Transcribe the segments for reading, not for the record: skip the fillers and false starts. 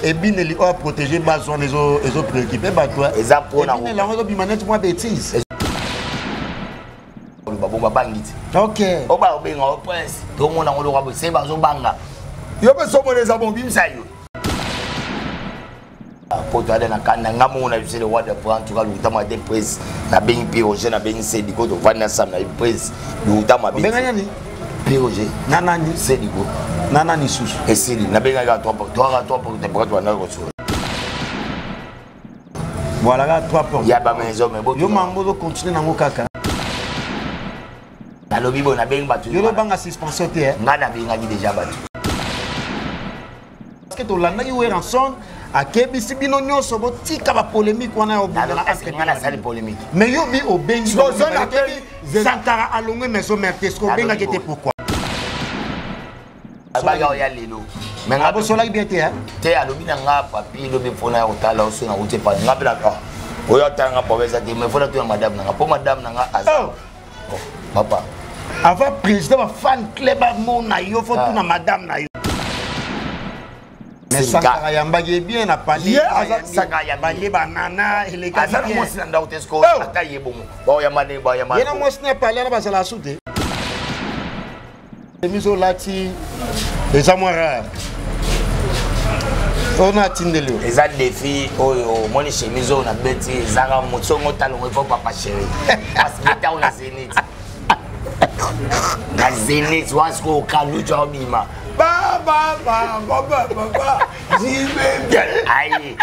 Ebineli oyo aprotéger base wana ezo préoccupe bato. Eza mpona ebineli yango ezobima neti mwa bétise. Oloba bongo, babangi te. Ok. Oyo baobenga o prince, tomona ngo loka boye se bazobanga yo mpe somona eza bon, bimisa yo poto ale na kanda. Nga moko na biso, le roi de prend, en tout cas lokuta mabe, prince. Nabengi mpe Roger, nabengi Sediko, tovandi ensemble na prince, lokuta mabe. Obenga nani? Mpe Roger. Na nani? Sediko. Na nani susu? Esili, nabengaki kaka toaka trois porte porte, bandaki kosola. Voilà, kaka trois porte. Ya bamaison me. Yo mango ozocontinue nango kaka. Nalobi boye, nabengi bato. Yo lobanga suspension te. Nga nabengaki déjà bato. Parce que tolandaki Werrason akebisi bino nyonso, botika bapolémique wana ya obundana. Nga nasali polémique? Mais yo bi obengi Sankara alongwe maison mère te, ce obengaki te, pourquoi? Abaki oya lelo. Abosolaki bien te. Te, alobi na nga: "Papi, elobi mpona ya kotala oso na wuti epani." Nga mpe na oyo atala nga papa eza te, mais fona tuna madame na nga, mpo madame na nga aza Oh. Papa. Avant président bafan club amona yo, fo tuna madame na yo. Mais Sankara yambaki ye bien na pali. Balie banana, elekaki. Aza na mwasi na ndako te siko, ata ye bongo baoyamba ndenge baoyamba. Ye na mwasi na pali wana bazala su te. Chemise olati eza mwa rare, oyo na atindeli yo. Eza défi oyo omoni, chemise oyo nabeti ezaka motsongo otalongo ifo papa chéri, parce que ntango na Zénith, na Zénith wana sikoyo kalutu aobima. Ba ba ba ba ba ba ba jibe. Aye.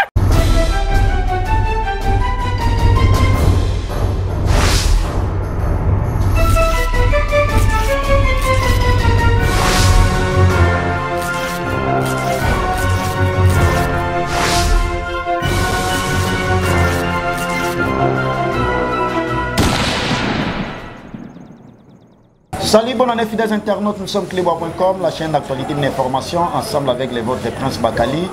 Salut, bonne année fidèles internautes, nous sommes Clébois.com, la chaîne d'actualité de l'information, ensemble avec les vôtres Prince Bakali.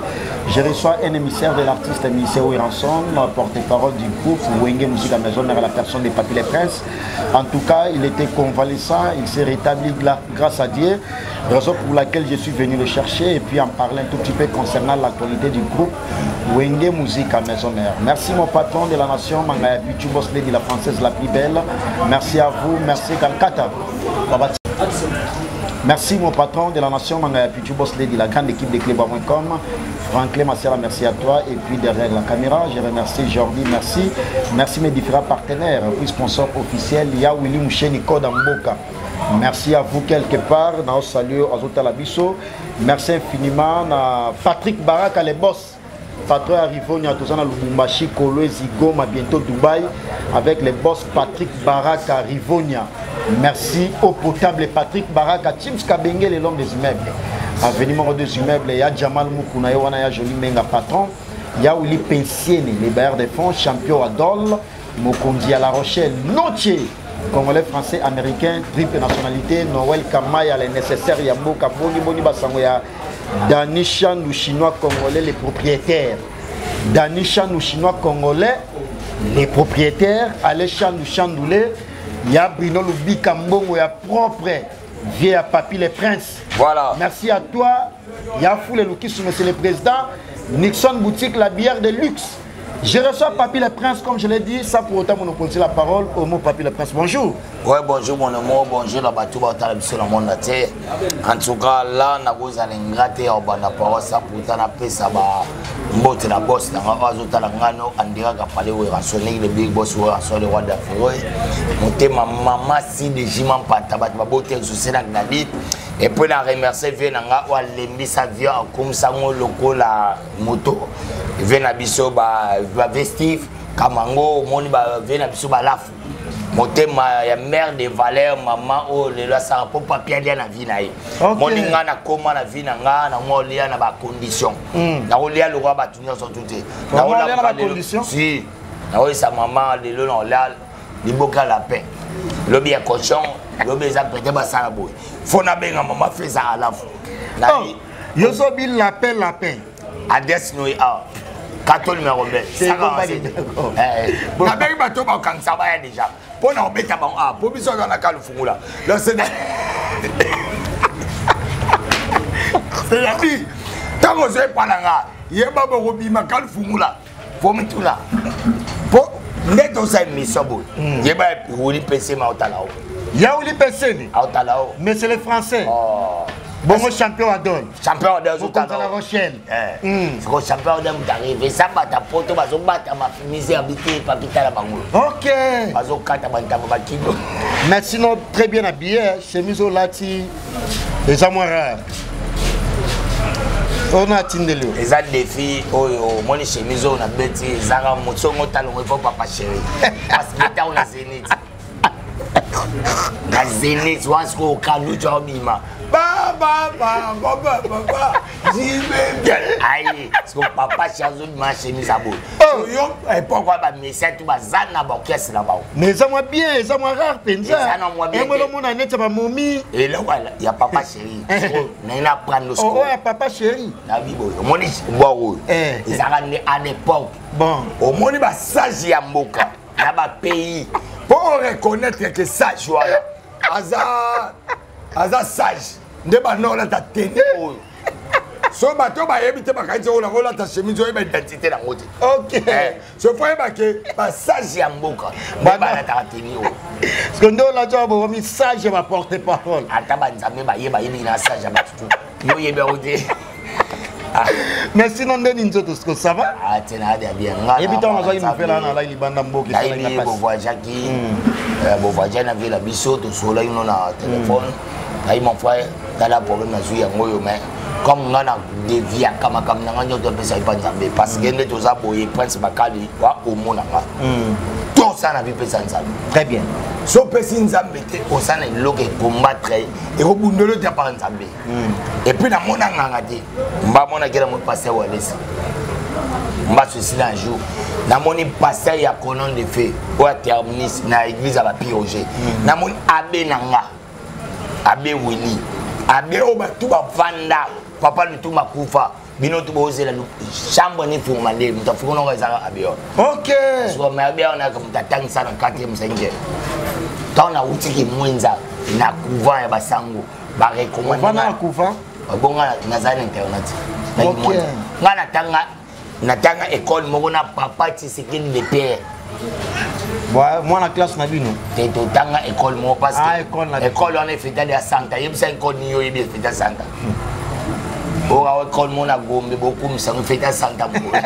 Je reçois un émissaire de l'artiste Missé Werrason, porte-parole du groupe Wenge Musique à Maison Mère, la personne de Papi les Princes. En tout cas, il était convalescent, il s'est rétabli grâce à Dieu, raison pour laquelle je suis venu le chercher et puis en parler un tout petit peu concernant l'actualité du groupe Wenge Musique à Maison Mère. Merci mon patron de la nation, Mangaya Pichu Boss Lady, la française la plus belle. Merci à vous, merci Calcata. Merci mon patron de la nation, Mangaya Pichu Boss Lady, la grande équipe de Clébois.com. Franklin Massera, merci à toi. Et puis derrière la caméra, je remercie Jordi, merci. Merci mes différents partenaires, puis sponsor officiel, Ya Willy Moucheni Mboka. Merci à vous quelque part. Na salut Azota Labiso. Merci infiniment à Patrick Baraka, les boss. Patron à Rivonia, Tozana Lubumbashi, Kolwezi, Goma, bientôt Dubaï, avec les boss Patrick Baraka Rivonia. Merci au potable Patrick Baraka, Chims Kabengele, l'homme des immeubles. Avenue numéro 2 immeubles, il y a Jamal Moukouna, il y a Joli Menga patron, il y a Willy Pensiene, les bailleurs des fonds, champion Adol, Mokonzi à La Rochelle, Noche, Congolais, Français, Américain, triple nationalité, Noël Kamaya, les nécessaires, Yamboka, Boni Boni Basango, ya Dani Chandou, Chinois Congolais, les propriétaires. Dani Chandou, Chinois Congolais, les propriétaires, Allez Chandou Chandoulé, ya Bruno Lubika Mbongo, ya propre, vieux à Papi les Princes. Voilà. Merci à toi, Yafou le Loukissou, monsieur le président. Nixon Boutique, la bière de luxe. Je reçois Papi le Prince, comme je l'ai dit, ça pour autant monopoliser la parole au mot Papi le Prince. Bonjour. Ouais, bonjour mon amour, bonjour la bato batala biso na monde te. En tout cas, là, nakozala ingrat te ya kobanda parole ça pourtant napesa ba mbote na boss na nga oyo azotala ngano andiraka pale Werrason, le big boss Werrason, le roi d'Afrique, motema mama si de jima mpata bato baboti exaucé na gnadi. Et puis na remercie vieux na nga oyo alembisa vieux, akomisa ngo lokola moto, vieux na biso bavestif kamango, omoni bavieux na biso balafu motema ya mère de valeur, mama oyo lelo asaka mpo papi alia na vie na ye. Moni nga nakóma na vie na nga nango olia na bacondition, nakolia lokola bato nyonso tu te. Si nakoyesa mama lelo nakolia liboka lapin, lobi ya cochon, lobi eza pete basala boye, fo nabenga mama fe ezaka alafu. Yo sobi lapin lapin. Adresse no ye awa kato numéro be. Nabengi bato bakangisa baya déjà mpo na kobeta bango awa, mpo biso aza na kalufungula. Donc c'est-à-dire ntango ozo epa na nga Yeba bokobima kalfungula fo mituna po nde tosala émission boye hmm. yeba wuli pesemi aotala o ya wuli pesemi aotala o mais c'est le français oh. bongo champion adol champion adol azotala la rochelle eh. hmm. siko champion adol moto arrive eza bata poto bazobata misère bite papitala bango ok bazokata bantamba bakilo mais sinon très bien habillé chemise olati eza mwa rare oyo natindeli yo eza défi oyo omoni chemise oyo nabeti ezaka mosongo otalongo ifo papa chéri parce que ntango na zenit na zenit wana sikoyo kalutu aobima aye siko papa chéri azobima chemise aboye oh. yo époque wana bamesia tu baza na baorchestre na bango mais eza mwa bien eza mwa rare mpenza yango elomona neti ya bamomi eloko ya papa chéri naye na prendre oh, oyo ya papa chéri nabi boye omoni bwa oyo eh. ezalaka nde à l'époque bon omoni basage ya mboka na bapays mpo oreconnaitre ke sage wana aza aza sage nde banda olata tene oyo so bato bayebi te bakanisi oyo nakolata chemise oyeba identité nango te ok eh, so fo oyeba ke basage ya mboka nde balataka teni oyo parceke nde olati oyo bokomi sage ya baporte parole ata banzambe baye bayebi na sage ya bato tu yo oyebi yango te ah. mais sinon nde nini nzoto siko ça va ah te na ya bien nga yebi ntango nazwaki nouvelle wana alaki libanda mboka nayebi bovoyageaki hmm. euh, bovoyage na ville ya biso tosololaki no na telefone hmm. nayi mon frère tala problème nazwi yango oyo mais comme nga na deviaka makambo na nga nyonso apesaki mpa nzambe parce que nde toza boye prince bakali wa omona nga hmm. tosala na bi pesa nzambe très bien so opesi nzambe te osala eloko ekombattre ekobundelo te apaka nzambe mm. epuis namona nganga te mba amonaki na moi paster walesa mbasu esila un jour namoni paster ya colonne de feu oyo aterminus na église ya bapiroger mm. namoni abe na nga abe willi abe oyo bato bavanda papa lutumba akufa bino tu bozela chambre ni funguma nde moto afungonaka ezaka abe wana ok me abe wana moto atangisa na 4e 5e ntango nawutiki mwenza na couvent ya basango barecommande na couvent bonga nazali na internat nga natanga natanga école moko na papa tshisekedi de père mwana classe na bino te totanga école moko parce ah, école wana efetali ya santa yebisa école nini oyebi efeta santa oyo école moko na gombe bokumisa ngo efeta santa moko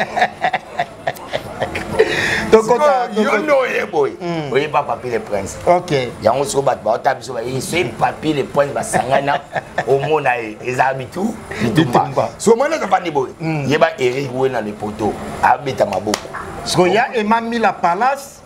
tokota yo nde oye boye hmm. oyeba papi le prince ok yango sikoyo bato baota biso baye soki papi le prince basangana omona ye ezala bitu bitumba so omoni azafandi boye hmm. yeba eric we na le poteau abeta maboko sikoyo ya ema mila palace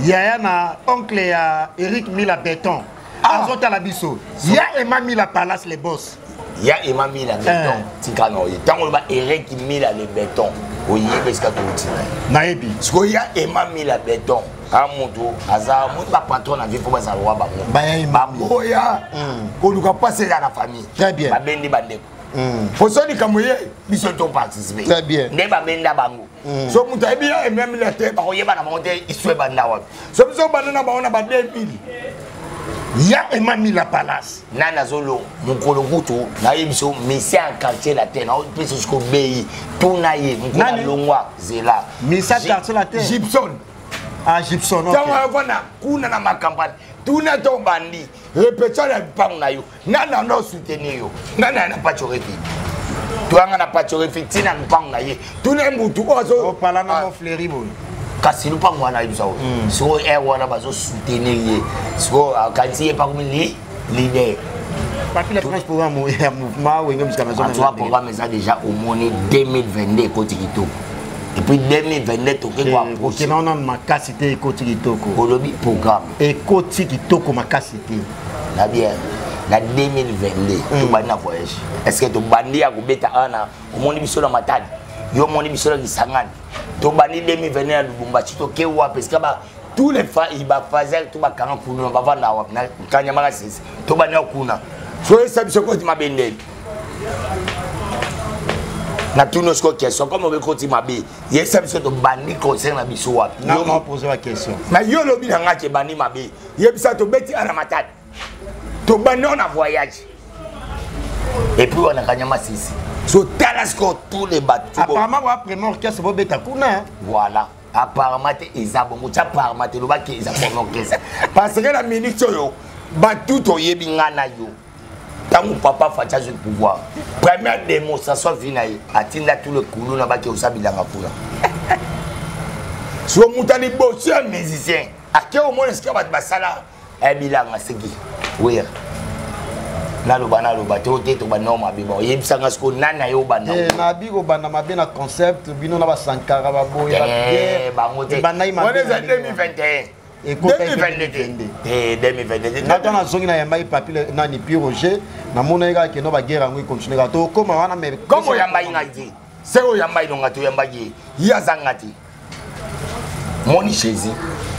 yaya na oncle ya eric mila beton ah. azotala biso ya ema mila palace le boss ya ema mila beton eh. tika na oye ntango oloba eric mila le beton oyebi esika touti na ye nayebi sikoyo ya ema mila beton a motu aza motu bapatron na vie mpo bazala wa bango baboya hmm. koluka mpasi eza na famille babendi bandeko hmm. poso likambo ye biso to participe nde babenda bango mm. so moto ayebi ya ememile te bakoyeba na bango te iso ebanda wapi so biso obanda na bango na ba 2000 ya emamila palace nani azolo mokolo kutu nayebi biso misia ya quartier latin naopesa siko bei tuna ye mokolo alongwa zela misia quartier latin gibson ah gibson ntango avanda kuna na makampagne tuna to obandi repetition ya mpango na yo nga na ndo soutenir yo nga na na pachorefi toyanga na pachorefi ntina lupango na ye tuna mutu oyo azo opalana mo fleuri boye kasi lupango wana ayebisa oyo hmm. sikoyo aire wana bazosoutenir ye sikoyo akanisi ye pakomi li leader papi la prince programme ya mouvement wenge musika maison mère programme eza déjà omoni 2022 ekoti kitoko et puis 2022 toke koapproche nanu makasi te ekoti kitoko olobi programme ekoti kitoko makasi te na bien na 2022 mm. tobandi na voyage est ce que tobandi ya kobeta ana omoni biso na matadi yo omoni biso na kisangani tobandi 2022 na lubumbashi toke wapi esika ba tous les bafazel to bakanga kuna bavanda wapi na kanyamaka sisi tobandi ya kuna soyesa biso koti mabe ndeni natuni sikoyo question comme obekoti mabe yebisa biso tobandi concert na biso wapi mais yo olobi na ngai ke ebandi mabe yebisa tobeti ana matadi tobandi na voyage epuis wana kanyama sisi So tala sikoyo tous les bato. Apparemment wa premier orchestre bobeta kuna. Voilà, apparemment te, eza bongo ti, apparemment te, lobaki eza premier orchestre, parce que na minute oyo bato toyebi nga na yo. Ntango papa Fatshi azwi pouvoir, première démonstration vi na ye, atinda tout le kulu na baki osa bilanga kuna. So moto ya liboso ya musicien ake omona esika bato basala bilanga, seki wera. Naloba te, o te, tobanda mabe. Bon, oyebisanga sikoyo nani aye obanda? Nabi kobanda mabe na concept bino na basankara baboya. Bango te. Ebandaki wana eza 2021. 2022 te, 2022. Nga to nazongi, nayambaki papi nani, Pi Roger, namonaki kaka keno baguerre yango econtinue kaka, tokóma wana, mais Comme oyambaki ngai te, seke oyamba elonga te, oyambaki ye, ye azanga te. Moni Jésus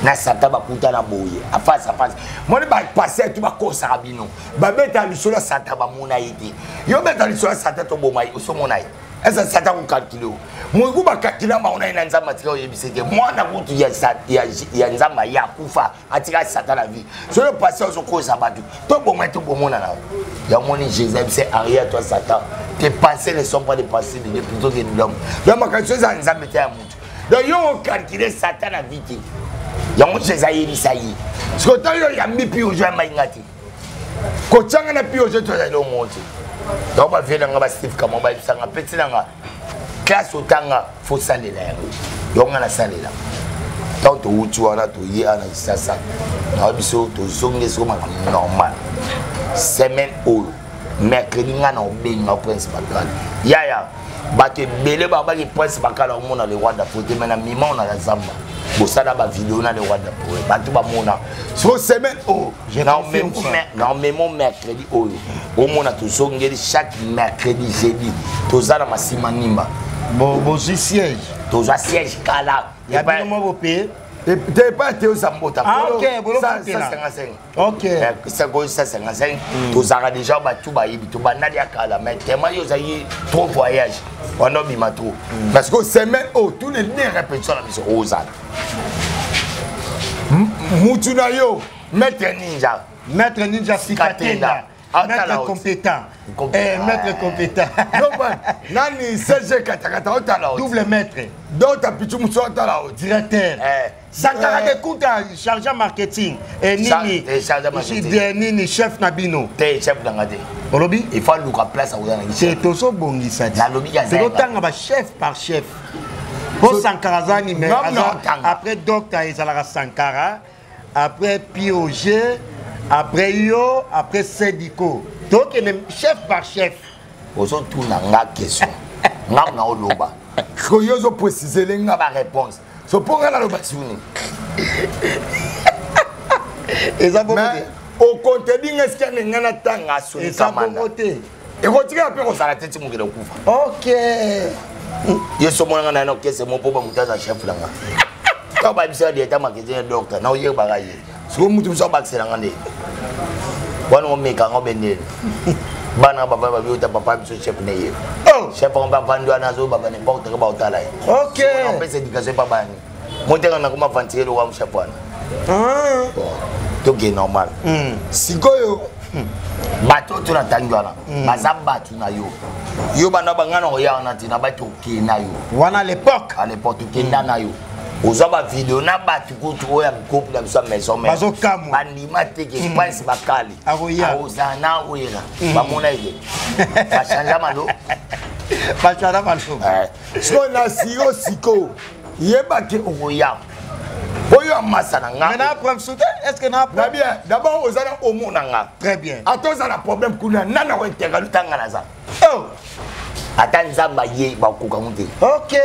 na Satan bakutana boye face à face. Moni bapaster tu bakosaka bino, babeta lisolo ya Satan, bamona ye te. Yo beta lisolo ya Satan, toboma ye, osomona ye. Eza Satan kokalkule o moiku, bakalkule bango na ye na Nzambe. Atika oyebisa te, mwana kutu ya Nzambe aye akufa, atika Satan na vie. Soki paster ozokosa bato, toboma ye, tobomona na yo. Moni Jésus ayebisa: "Arrière toi, Satan, tes pensées ne sont pas des pensées de Dieu, plutôt que de l'homme." Donc makanisi eza Nzambe te, ya motu. Donc yo ocalcule Satan na vie te, yango Jésus ayebisa ye. Soki to yo oyambi mpi ozwa, yambai nga te, kotianga na mpi ozwa, tozali omo te. Donc bavie na nga, basteve kama bayebisanga mpe ntina nga classe otanga, fo salela yango. Yango nga nasalela. Ntango towuti wana, toye awa na Kisasa na biso, tozongi soko makambo normal. Semaine oyo mercredi, nga na obenga Prince Bakala. Yaya, bato ebele babaki Prince Bakala omona le roi d'Afrique, me na mima ona na zamba bosala bavideo na le roi d'Afrique, bato bamona. So semaine oyo na omemo mercredi oyo, omona tozongeli chaque mercredi, jeudi toza na masima nimba. Bozwi siège? Tozwa siège kala. Ya bino moko pe? Te, epai te, oza mbota. Ah, ok, bolofutela. 155. Ok. 155, tozalaka déjà, bato bayebi, tobandali ya kala, mais tellement yo ozalaki trop voyage wana, obima trop, parce que semaine oyo tous les deux répétition na biso ozala mutu na yo, maître Ninja. Maître Ninja Sikatenda, maître compétent. Eh, maître compétent. Nani, CG Katakata otala. Double maître. Dota Pichu musu otala. Directeur. Sankara de Kuta, chargé marketing et nini nini, chef na bino. Te, chef nanga te. Olobi? Il faut aluka place akoza na. Te, tozobongisa ti, tozotanga bachef par chef, po Sankara aza numéro après docteur, ezalaka Sankara, après Pog, après yo, après Sediko. Tokende chef par chef. Ozotuna nga question, nga na oloba. Yo ozoprécise nga baréponse, so mpo nga naloba suni. Eza bongo te. Okontedi nga esika nde nga natanga. Eza bongo te. Ekotikala mpe kozala te ti mokili okufa. Ok. Ye so monanga na ye na okese mo mpo bamoto aza chef na nga. Ntango bayebisaka directeur marketing ya docteur na oyebaka ye, sikoyo mutu mosu abakisela nga nde wana omekanga obendele bana bava babiota papa biso chef na ye. Chef yango mpe avandi wana, azobaba n'importe quoi, baotala ye. Opesa éducation epa bani moteka nakoma ventile lokwa chef wana toke normal. Sikoyo bato oyo to natangi wana baza bato na yo. Yo banda banga na koya wana ntina bato okenda yo. Wana à l'époque. À l'époque tokenda na yo, ozwa bavideo na bato kutu oyo ya groupe na biso ya maison mère. Bazokamwa. Bandima te ke Prince Bakali Akoya. akozala na oyela, bamona eke bachangea malo. Bachana maloba. Sikoyo na siko sikoyo yebake okoya oyo amasa na nga. Mais na problème soute, est ce que na na bien, d'abord oza na omona nga. Très bien. Ata oza na problème kuna, nana kointervenu ntanga naza. Oh. Ata Nzambe aye, bakokango te. Ok.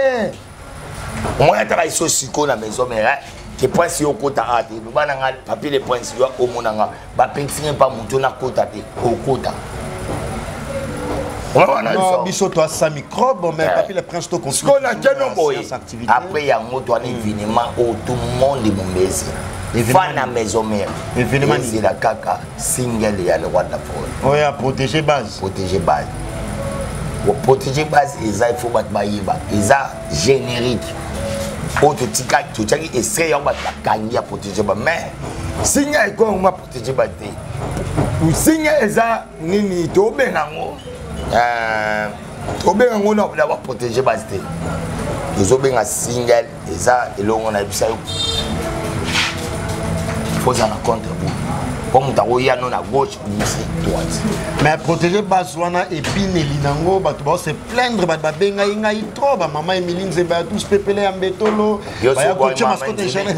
Omoni ata baiso sikoyo na maison mère ke Prince yo okota a te, loba na nga papier le Prince yo omona nga, bapekisi nga mpa moto nakota te, okota. Non, biso to asa microbe, mais papi le Prince to sikoyo na keno boye. Après yango towana événement oyo tout monde mombezi fa na maison mère. Événement nini? Ezela kaka single ya le roi de la forêt. Oyo ya protéger base. Protéger base. Protéger base eza, il faut bato bayeba, eza générique oyo totika, totiaki extrait yango, bato bakangi ya protéger base, mais singa ekongoma protéger base te. Singa eza nini, tobenga yango Tobenga yango na baprotege base te, tozobenga single. Eza elongo nayebisa yo, fozala na contre bout mpo moto akoya no na gauche, obimisi droite. Mais protéger base wana, ebineli nango, bato bao se plaindre, bato babengai ngai trop, bamama Emili Nzemba ya tous, pepele ya mbetolo, baya kotia mascotte jamais.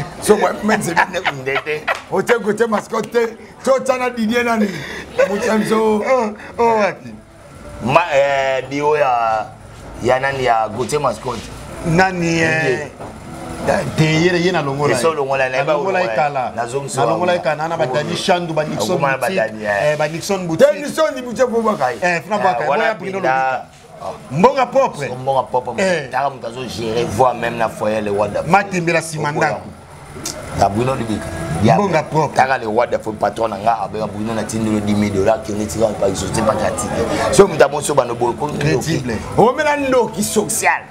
Ndete. Otie kotie mascotte te, totyana Didie nani moto ya biso. Oh, wapi? Ma bio ya nani ya Gauthier Mascotte. Nani te, ye nalongola Nalongola ye kala, nalongola ye kala na badani Shandu, banixon boutique, banixon boutique. Nixon boutique po baka ye. Funa bwaka boya Bruno Lobika, mbonga propre. Mbonga propre, taka moto azogérer voix même na foyer le roi. Matembela nsima ndako. Na Bruno Libika. Mbonga propre. Taka le roi de patron na nga abenga Bruno, na tindelo 10 000 $, kende tika pa exaucé pa atike so moto amoso bano boye. Crédible. Omela ndoki social.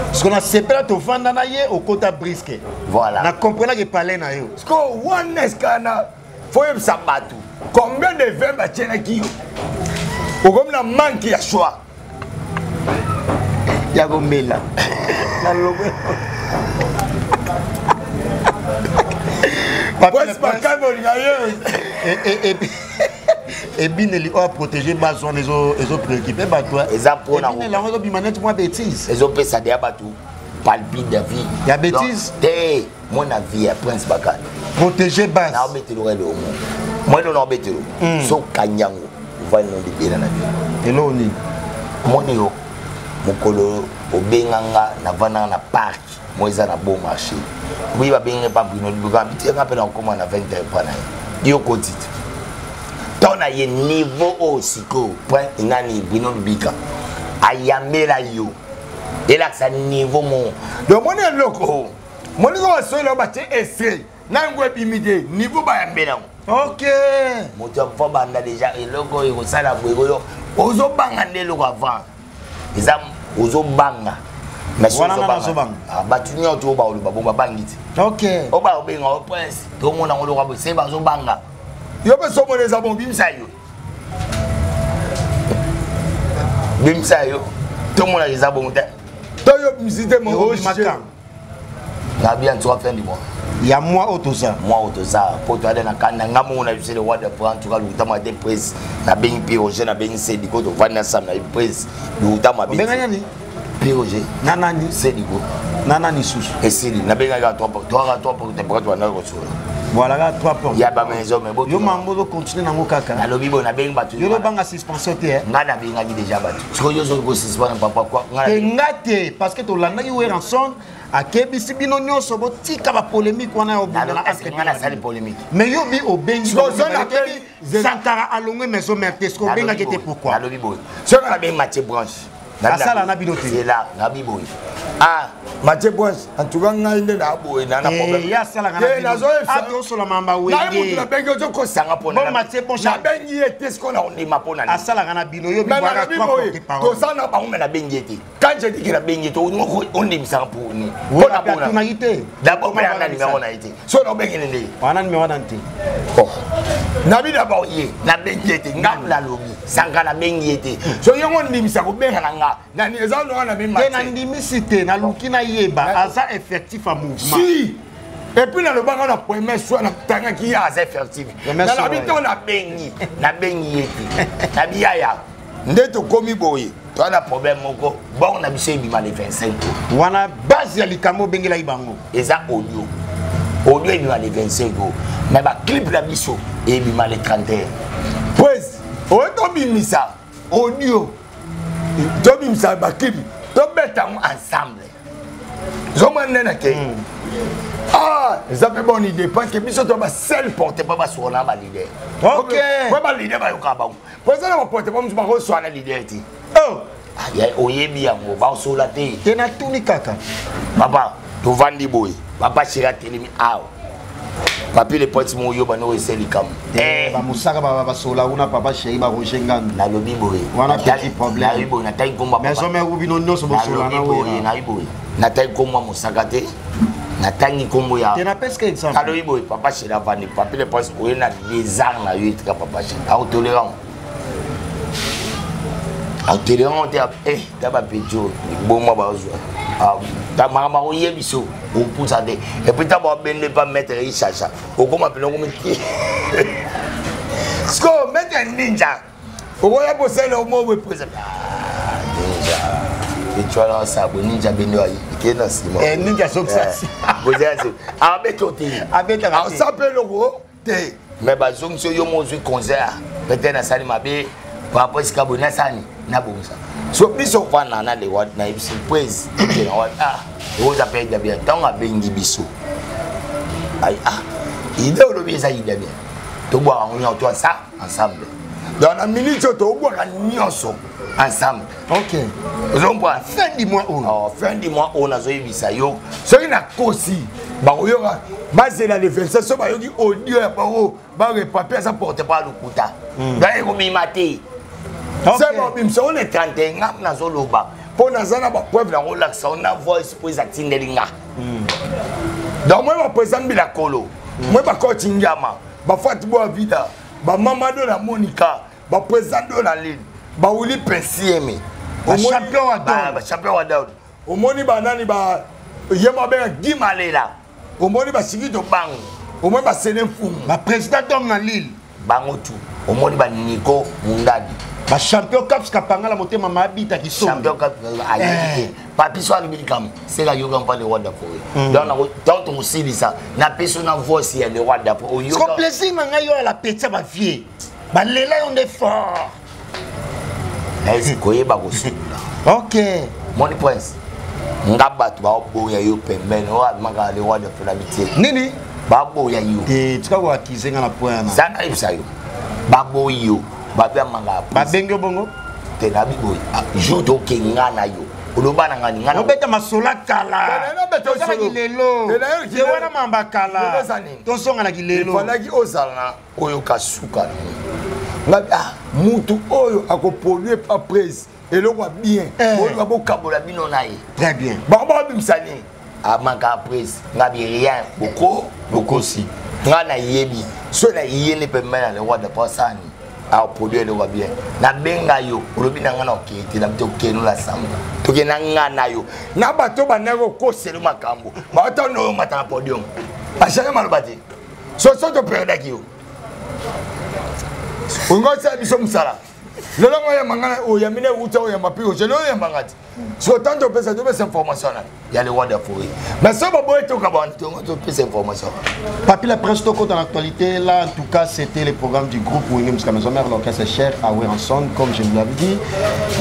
Parce qu'on a sepela, tovanda na ye, okota briske. Voilà. Na comprenaki palais na yo. Parce que wana esikana fo oyebisa bato combien de vin batielaki yo, okomi na manque ya choix. Ya komela nalongwe. Prince Bakame olinga ye. Ebineli oyo aprotéger base wana ezopréoccupe bato. Eza mpona Ebineli yango ezobima neti mwa bétise. Ezopesa deya bato palpite de vie. Ya bétise. Te, mona vie ya Prince Bakame. Protéger base. Naobeteloka eloko mo mweno, naobetelo so okangi yango, ovandi no libela na bino. Eloko nini? Moni yo mokolo obenganga, navandanga na park mo eza na Beau Marché, oyi babenganga pa Bruno Libuka, bitianga mpe na kokóma na 20 heures mpa na ye, yo koti te to na ye niveau oyo sikoyo. Point nani Bruno Lubika ayambela yo, elakisa niveau mo. Donc moni eloko moningo basoyela batie extrait na yango ebimi te, niveau bayambela yango. Moto afa banda déjà eloko oyo ekosala boye, oyo ozobanga nde eloko avant eza ozobanga. Wana nga nazobanga. Bato nyonso oyo baoloba bo babangi te. Oyo baobenga o prince, tomona ngo loka boye se bazobanga. Yo mpe somona eza bon. Bimisa yo, bimisa yo, tomona eza bongo te. To yo bimisi te. Moko Na bien trois fin du mois. Ya mois oyo toza. Mois oyo toza, po toyade na kanda nga moko na biso le roi de France. En tout cas lokuta ma te, prise nabengi mpe Roger, nabengi Sediko, tovandi na sam na ye prise lokuta mabe. Obenga nani? Mpe Roger. Na nani? Sediko. Na nani susu? Esili, nabengaki kaka toaka trois porte porte, bandaki kosola. Voilà, kaka trois porte. Ya bamaison me. Yo mambo ozocontinue nango kaka. Nalobi boye, nabengi bato. Yo lobanga suspension te. Nga nabengaki déjà bato, sikoyo yo ozoki kosuspendre papa kwa? Te, nga te, parce que tolandaki Werrason akebisi bino nyonso, botika bapolémique wana ya obundana. Nga nasali polémique? Mais yo bi obengi Sankara alongwe Maison Mère te, soki obengaki te, pourquoi? Nalobi boye, soki nabengi Mathieu Branche. Asala na bino te. Zela, nabi boye, ah. Mathieu Branche, en tout cas ngai nde na boye na problème. Ye asalaka na bino, atosola mamba wenge. Nabengi, ozokosanga mpona. Bon, Mathieu Branche. Nabengi ye te, sikoyo na kondima mpona. Asalaka na bino, yo bibwaka trois porte parole. Tosala na bango, me nabengi ye te. Quand je dis que nabengi ye te, ondimisaka mpo nini? Atunaki te. D'abord mpe na numéro na ye te, so na obengeli nde. Wana numéro nani te? Nabi d'abord ye nabengi ye te, nga nalobi Sanka nabengi ye te, so yango ondimisa kobenga na nga nani eza noa na te. Nandimisi te, naluki nayeba aza effectif ya mouvement. Si, et puis nalobaka na premier soir, natangaki ye. Aza effectif, nalobi to nabengi, nabengi ye te, nabi yaya nde tokomi boye, toza na problème moko bon na biso ebima le 25. Wana base ya likambo obengelaki bango. Eza audio, audio ebima le 25 o, mais baclip na biso ebima le 31. Prince, oyo tobimisa audio, tobimisa baclip, tobeta yango ensemble. Zomona nde na kei. Ah, eza mpe bonne idée, parce que biso to baseul porte pa baswana na baleader. Po baleader bayokaka bango, po eza na baporte pa mosu bakoswana leader te. Oyebi yango, basola te. Te, natuni kaka. Papa, tovandi boye, papa chéri atelemi awa, papi le pote mo oyo bano ese likambo. Bamosaka basola kuna, papa chéri, baroger Ngandu. Nalobi boye. Wana petit problème. Nalobi boye, natangi komba. Maison Mère, bino nyonso bosola na. Boye, nayebi boye, natangi komba mosaka te, natangi nkombo ya Te, napesika exemple. Nalobi boye, papa chéri avandi, papi le prince oye na désart na yo etika papa chéri aotolera ngo. Atelema te, eh, ta bapejo liboma bazwa makambo akoye biso opusa te. Et puis ntango babende pa maître Ishasha, okoma mpena okomi te siko maître Ninja, okoya kosala omo boye président Ninja ecwala osabo Ninja bende ke na nsima. Ninja azokisa. Abeto te. Abetaka te. Asa mpe eloko te. Mais bazongisi yo, mo ozwi concert, peut-être nasali mabe par rapport esika boye, nasani nabongisa. So biso vana na lewa, nayebisi prese tokena wana. Ah, oza mpe ida bien. Ntango abengi biso, ai, ah, ide olobi eza ida bien, tobwaka yango nyonso to asa ensemble. Donc na minute oyo tobwaka nyonso ensemble. Ok. Ozomprendre? Fin du mois oyo. Oh, fin du mois oyo, nazoyebisa yo. Soki nakosi, bakoyoka, bazela le 27. So bayoki audio ya bango, barepapi aza porte pa lokuta, donc ekobima te. Se babimisa o le 31, nga nazoloba mpo naza na bapreuve nango, olakisa o na voice mpo eza tindeli nga. Donc moi, baprésident Mbila Kolo, moi bakoti ngiama, bafati boa vida, bamamado na Monica, baprésident do na Lille, bawili Pensieme. Bachampion wa Daud. Bachampion wa Daud. Omoni banani ba ye mo abenga Gi Malela. Omoni basikito bango. Omoni basene mfumu. Baprésident d'homme na Lille. Bango tu. Omoni baniko Mundadi. Bachampion Caps Kapangala, motema mabita kisongo. Champion Caps ayebi te. Papi so alobi likambo, seka yoka mpa le roi d'aforêt. Donc ntango tokosilisa, napesi yo na voice ya le roi d'aforêt. Siko plaisir na ngai, oyo ala petit ya bavie balela yo nde fort. Nayesi koyeba kosolola. Ok. Moni prince, nga bato baoboya yo pembeni oyo abimaka le roi d'aforêt na bitie. Nini? Baboya yo. Te, tika koakize nga na point wana. Za nayebisa yo, baboyi yo, babiyamanga. Babengi yo bongo? Te, nabi boye. Ah, jour tokenga na yo, oloba na ngani nga obeta masolo kala, tozalaki lelo te wana mamba kala, tozonganaki lelo. Efalaki ozala na oyoka suka nango. Ngabi, ah, mutu oyo akoproduire pa prise eloko ya bien. Oyo bokabola bino na ye. Très bien. Bango bakobimisa nini? Amaka prise, ngabi rien, boko bokosi. Nga nayebi so naye nde pembeni na le roi de pasani aproduire eloko ya bien. Nabenga yo, olobi na nga na okei te, nabi tokende la sambo, tokende na nga na yo na bato bandaki kokosela makambo, baotanda oyo mata na podium, bachange maloba te. Soso toperdaki yo, olingi osala biso mosala lelo ngo oyamba nga, oyambi na ewuta, oyamba mpe ozeli oyamba nga te. So tant topesa, topesa information na ya le roi de forêt, mais so baboye toka bantongo, topesa information. Papi la presse, toko dans l'actualité. Là, en tout cas, c'était le programme du groupe Wenge Musica Maison Mère, l'orchestre cher à Werrason, comme je vous l'avais dit.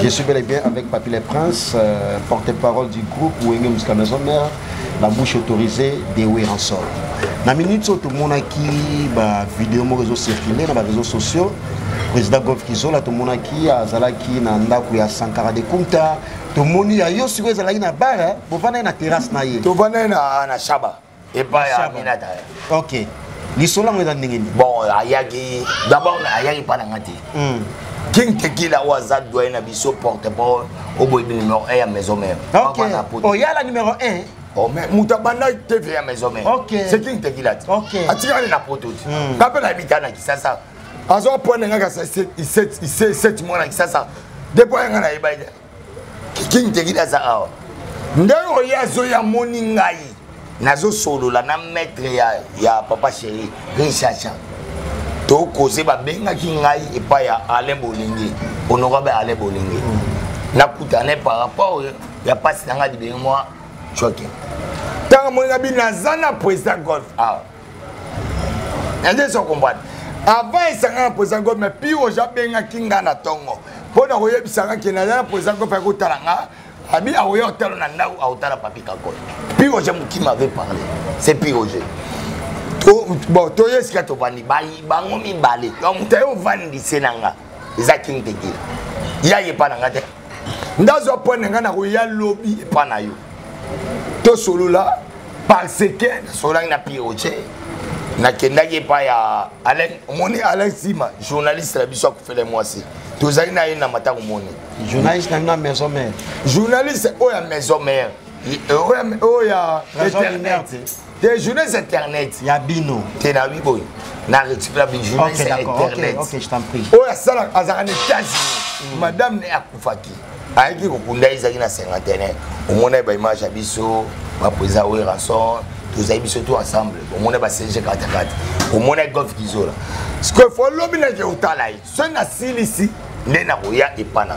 Je suis bel et bien avec Papi le Prince, porte-parole du groupe Wenge Musica Maison Mère, la bouche autorisée de Werrason. Na minute oyo, tomonaki ba vidéo moko ezocircule na baréseaux sociaux. Président Golf Kizola, tomonaki azalaki na ndako ya Sankara de Kunta. Tomoni ya yo sikoyo ezalaki na bar, bovandaki na terrasse na ye. Tovandaki na Shaba epai ya Aminata. Ok, lisolo yango eza ndenge nini? Bon, ayaki d'abord, ayaki mpa na nga te. King Tekila oyo aza doyen na biso, porte parole oyo boyebi, numéro 1 ya maison mère. Ok, oyala numéro 1. Oh, mais moto abanda TV ya maison mère, c'est King Tekila te. Atikali na poto te, nga mpe nayebi ta na Kisasa. Azwa point na nga kasa 7 mois na Kisasa depuis nga nayeba te King Tekila aza awa. Ndenge oyo azoya, amoni ngai. Nazosolola na maître ya papa chéri Richacha, tokoze babengaki ngai epai ya Alain Bolenge, honorable Alain Bolenge. Nakutana par rapport ya mpasi na ngai, libenge mwa choke. Ntango amoni nga bi naza na président Golf awa, naze so comprendre. Avant esanga na président Golf, mais pire oyo abengaki nga na ntongo mpo na koyebisanga ke naza na président Golf, akotala nga, abi akoya kotala na ndako, akotala Papi Kakol. Pi Roger Moki m'avait parlé, c'est Pi Roger. Bon, toye esika tovandi, bango mibale. Donc moto aye ovandise na nga eza King Tekila, ya ye epa na nga te. Ndazwa point na ngai, nakoya lobi epa na yo, tosolola parce que nasololaki na Pi Roger, nakendaki epai ya Alain. Omoni Alain Sima? Journaliste na biso akufele mwasi, tozali na ye na matango moni. Journaliste na bino ya maison mère. Journaliste oyo ya maison mère, oyo ya internet. Te, journée internet ya bino. Te, na wi boye na récupère bi journée internet. Ok, je t'en prie. Oyo asala, azalaka na États-Unis. Madame ne akufaki, ayaki kokunda, ezalaki na cinquantenaire. Omona baimage ya biso, baprésident Werrason, tozali biso tout ensemble. Omona baCG katakata, omona Golf Kizola. Sikoyo fo lobi nake kotala ye. Soki nasilisi nde nakoya epa na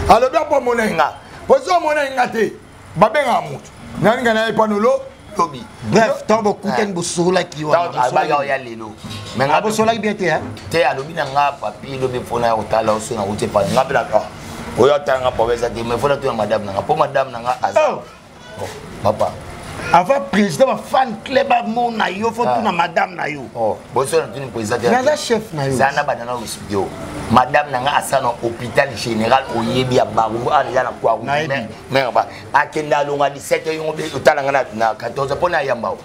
alobi apo amona nga, po so omona nga te, babengaka motu naninga na ye panolo lobi. Bref, ntango bokutani, bosololaki wana? Alobaki oya lelo. Bosololaki bien te? Te, alobi na nga: "Papi, lobi mpona ya kotala oso na wuti epa nga." Mpe na oyo atala nga papa eza te, mais fona tuna madame na nga, mpo madame na nga aza papa. Avant président bafan club amona yo, fo tuna madame na yo. Boso na tuni président te. Naza chef na yo. Za na banda na studio, madame na nga asa na hôpital général, oyebi ya Barumbu ana eza na Kwaru. Mare ba akende alonga 17, yongo otala nga na 14 mpo na yamba o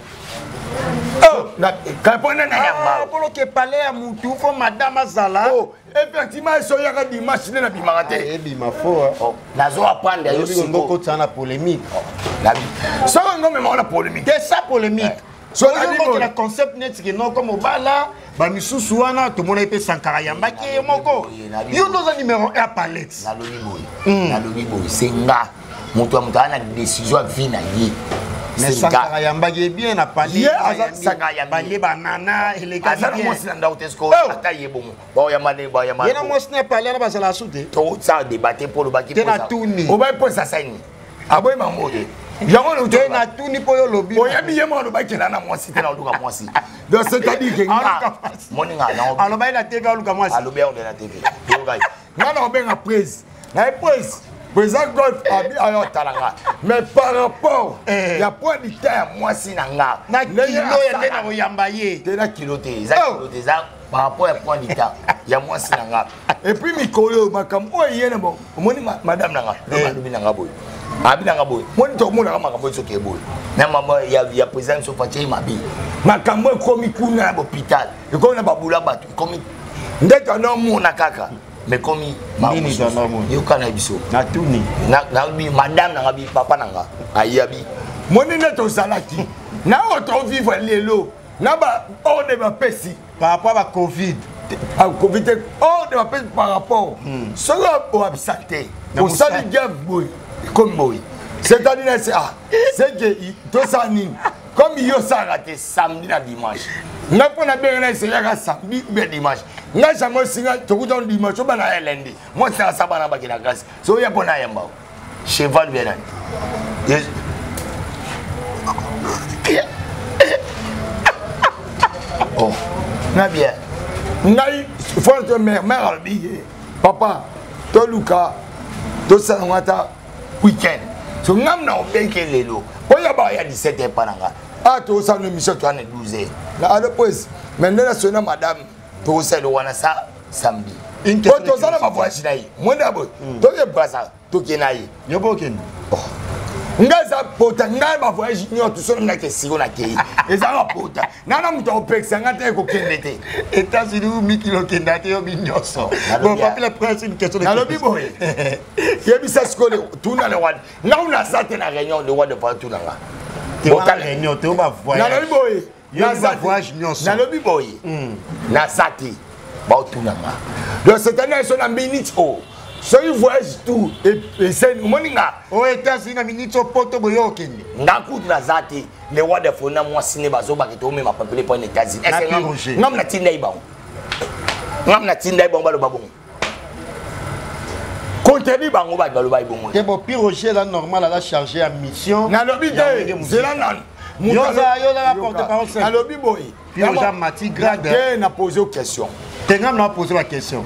mpona na yamba. Poloke palais ya mutu, fo madame azala. Effectivement, eso oyaka dimanche nde nabimaka te. Ebima fo. Nazo apprendre yo. Sikoyo okotisa na polémique. Soki ngo memaka na polémique. Te, sa polémique na concept neti ke noko mobala bamisusu wana tomonaki mpe Sankara yambaki ye moko. Yo nde oza numéro 1 palette. Nalobi boye, nalobi boye, se nga moto ya moto aza na décision ya vie na ye. Mais Sankara yambaki ye bien na palais, banana elekaki. Mwasi na ndako te. Sikoyo ata ye bongo baoyamba nde baoyamba. Ye na mwasi na palais na bazala su te. Tosala débat te mpo olobaki. Te, na tuni. Obai mpo esasani aboyi mambo te. Yango te, na tuni mpo yo olobi. Oyebi ye mo alobaki na mwasi te, na oluka mwasi. Donc c'est-à-dire que nga moninga. Alobaki na TV aluka mwasi. Alobi yango nde na TV. Nga na obenga prise na ye, prise président Golf abi ayo otala nga, mais par rapport ya point du temps ya mwasi na nga. Na kilo ya nde na koyamba ye. Te, na kilo te, eza kilo te, eza par rapport ya point du temps ya mwasi na nga. Et puis mikolo makambo oyo eye na bon, omoni madame na nga alobi na nga boye, abi na nga boye: "Moni tokomonaka makambo oyo soki eboye na mama ya président biso Fatie mabe." Makambo ekomi kuna na bahôpital, ekomi na babula bato, ekomi nde tonomona kaka, mais komi yoka na biso. Natuni. Nabi madame na nga, bi papa na nga ayabi. Moni nde tozalaki na oyo tovivre lelo na ba ordre bapesi. Par rapport à bacovid. Covid te, ordre bapesi par rapport soki oabsente, osali grève boye, ekomi boye. C'est-à-dire nasi, ah, c'est que tosala nini comme yo osalaka te samedi na dimanche? Ngai mpo nabenga na eseyaka samedi ou bien dimanche. Ngai jamai osinga tokuta dimanche, obana ya lundi, mwasi nanga sa bana bakenda grâce, so oya mpo nayamba cheval bien nani. Oh, na bien. Ngai fo to mare, mare alobi ye: "Papa, toluka tosala yango ata weekend." So ngam na obenge lelo oyo baya 17 epa na nga. Ah, tosala émission. Toa na 12 heures. Na alo pose, mais nde nasoni na madame. Tokosala wana sa samedi. Po toza na bavoyage na ye, mwenda boye, toke Braza, toke na ye. Yo mpo okende. Ngai eza pota, ngai bavoyage nyonso soki ngaki esiko nakei, ezaka pota nana moto akopekisa ngai te ekokende te. États-Unis ou mikili okenda te, yo bi nyonso. Bon, Papi le Prince, une question de Nalobi boye, yebisa sikoyo, tuna le wana ngai naza te na réunion, le roi de pa tuna nga. Réunion te, o bavoyage. Nalobi boye. Voyage nyonso. Nalobi boye, naza te, baotuna nga. Donc c'est-à-dire so na minute oyo, soki voyage tout eseni, omoni nga. Oyo États-Unis na minute oyo, poto boye okende. Nga kutu naza te. Le roi de fona mwasi ne bazobaki tomema papele mpo na États-Unis. Ngam natinda ye bango, ngam natinda ye bango, baloba bongo, contredit bango, bato baloba ye bongo. Te, bon, Pi Roger eza normal, aza chargé ya mission. Nalobi te, zela nanu. Yo oza porte parole. Nalobi boye. Pi Roger mati grade. Te, na pose question. Te, ngam na pose ba question.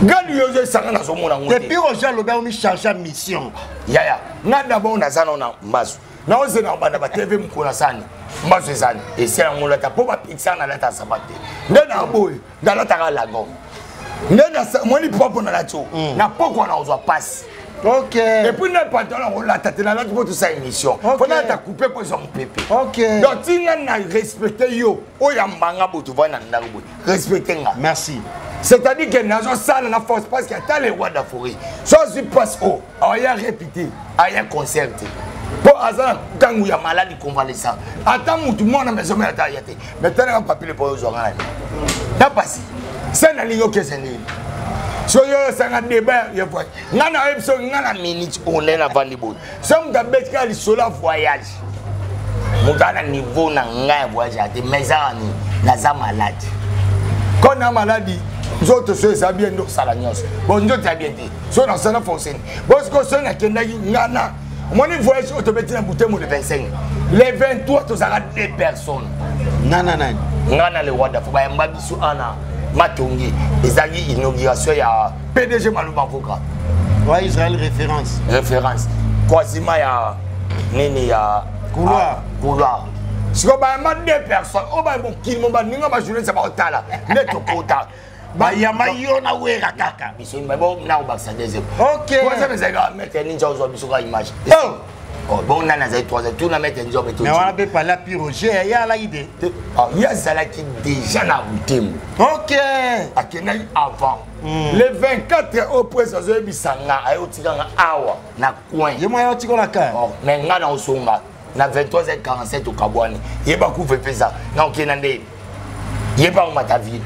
Ngani yo ozo esanga, nazomona ngo. Te, Pi Roger alobi aomi chargé ya mission. Yaya nga d'abord naza nao na mbasu, naozela kobanda batv mokolo nasani mbasu ezani esala yango lata mpo bapekisaka nalata sapato te. Nde na boye nalataka lagon nde moni propre nalati o na pokwa na kozwa pasi. Ok. Et puis na pantalon kolata te, nalati mpo tosala émission, mpo nalata coupe mpo ezwa mopepe. Ok. Donc tinga na respecte yo. Oyo ya mbanga boye, tovandi na ndako boye, respecte nga. Merci. C'est-à-dire que nazosala na force parce que ata le roi d'Afrique so azwi passe o aya répété. Aya concert te. Mpo aza na ntango ya maladi convalescent, ata mutu mwana maison mère ata aya te. Mais talaka papier mpo ozwanga nani na pasi se nalingi okese nini. Soki oyo osanga débat ya voyage, nga nayebi soki nga na minute oyo nde navandi boye, so moto abeti kaka lisolo ya voyage, moto aza na niveau na ngai ya voyage ya te. Mais ezaka nini? Naza maladi. Ko na maladi, nzoto so eza bien nde osala nyonso. Bon, nzoto ya bien te, so nasala forcene. Bosiko so nakendaki nga na omoni voyage oyo tobeti na Butembo le 25, le 23 tozalaka deux personnes. Nana nani? Nga na le roi dafo. Bayamba biso ana Matongi, ezalaki inauguration ya PDG Maluba Mvuka. Wa Israël référence. Référence croisement ya nini ya couloir. Ah, couloir. Sikoyo bayamba deux personnes oyo ba mokili mo baninga bajournaliste baotala nde tokota. Bayamba yo na Wera kaka. Biso bo na obakisa deuxième. Ok. Troisième ezalaka maître Ninja, ozwa biso kaka image. Oh. Oh, bon, nani azali troisième? Tuna maître Ninja obeto. Mais wana mpe pala pi Roger ye alaki te. Ah, ye azalaki déjà na Butembo. Ok. Akendaki avant. Le 24 oyo prince azoyebisa nga, aye otikanga awa na coin. Ye moko atikona ka. Oh, mais nga na osonga na 23h47 okabwani, yeba kufa epesa na okenda nde ye mpe akomata ville.